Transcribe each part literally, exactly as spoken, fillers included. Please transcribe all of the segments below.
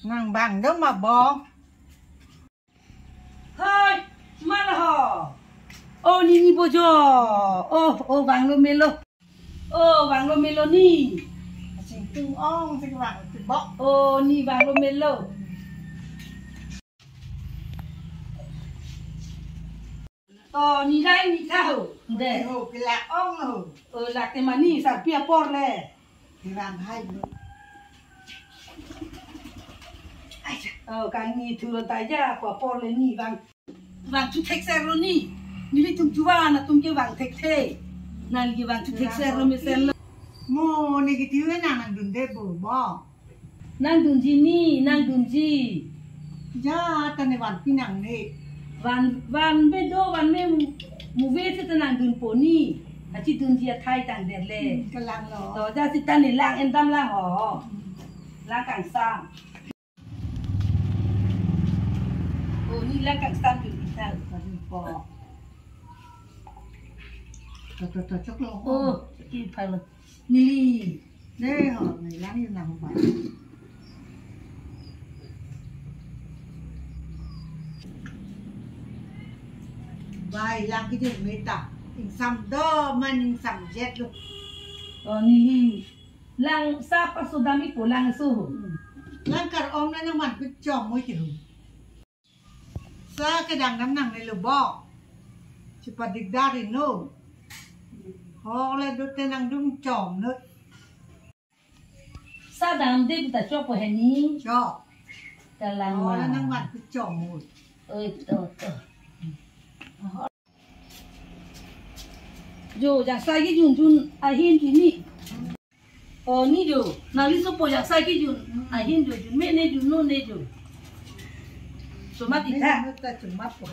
Nang bang do ma bo? Hoi, mana ho? Oh, nini bojo. Oh, oh, bang lo melo. Oh, bang lo melo ni. Sing tung ong sing bang tu bo. Oh, ni bang lo melo. To ni lai ni tha ho. De. Ho, pila ong ho. Oh, lak te mani sarpi apor le. Pila hai lo. Ai cha. Oh, kang ni thu lo ta ja ko apor le ni bang. Bang chu thek ser lo ni. Nelitum chuva na tum ke bang thekthe. Nang ke bang chu thek ser lo me ser lo. Mo ne ke tiu nang nang dun de bo bo. Nang dunji ni, nang dunji. Ja, ta ne vanpi nangne. Van, van be do, van me mu, mu ve si ta nang dunpo ni. Achi dunji athai tang der le. Hmm, kalang lo. To, ja si ta ne lang en dam lang ho. Hmm. Lang kangsam. Oh, ni lang kangsam dun kita. Kali po. To, to, to, chok lo. Oh, i phalo. Neli. Ne ho, ne lang yun lang ba. Bai lang kejun meta. Ingsam do man ingsam jet lo. Oh, neli. Lang sa paso dam-ikpo lang so. Hmm. Lang kar-ong na nang man kechom mo ke ho. Sa kedang dam nangne lo bo. Chipa dikdar ino. Ho le do te nang dum chom no. Sa dam de ta chok po heni. Chok. Kalang ho ma. Le nang mat pi chom mo. Oi to to. Jo, jangsai kejun jun ahin jun ni. Oh, ni jo, nangli sopo jangsai kejun ahin jo, jun me ne jun no ne jo. Chomat itha. Chomat ko.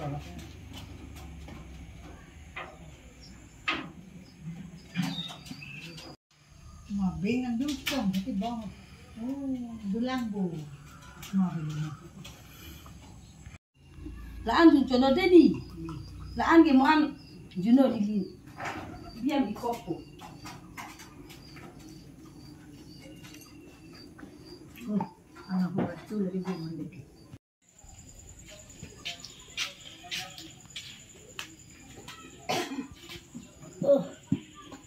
Ma beng nang dum chom hati bong. Oh, dulang bo. Ma beng. La-an jun chono deni. La-an ke mo an juno dili. Biam di kopo. Oh, anak buat tu lagi dia mandek. Oh,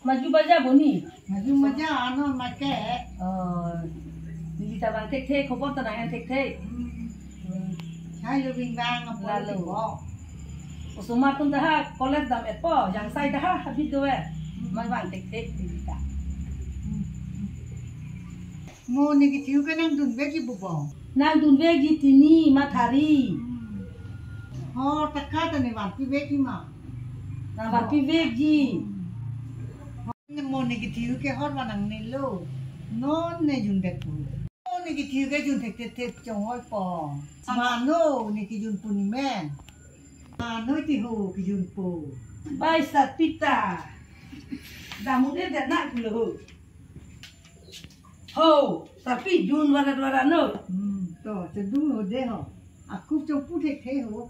maju baja boni. Maju baja ano make. Oh, neli ta bang thekthe, khobor ta nang thekthe. Hmm. Hmm. Hai lo bing bang apa lalo. Lo bo. Osomar tum daha college dam-etpo, jangsai daha habit do-e. Hmm. Mai bang thekthe neli ta. Hmm. Mo ne kethiu ke nang dunvekji bo bo. Nang dunvekji tini mathari. Hmm. Ho taka ta ne vanpivekji ma. Nang vanpivekji. Hmm. Mo ne kethiu ke hor vanang ne lo. Non ne jun det pu. Mo ne kethiu ke jun thek thek thek chong hoi po. Mano ne kejun pu ni men. Mano ti ho kejun pu. Bai sapita. Damu de de na kulo ho. Ho, tapi jun warat warat no. Hmm, to, chedung ho de ho. Aku chong pu thek thek ho.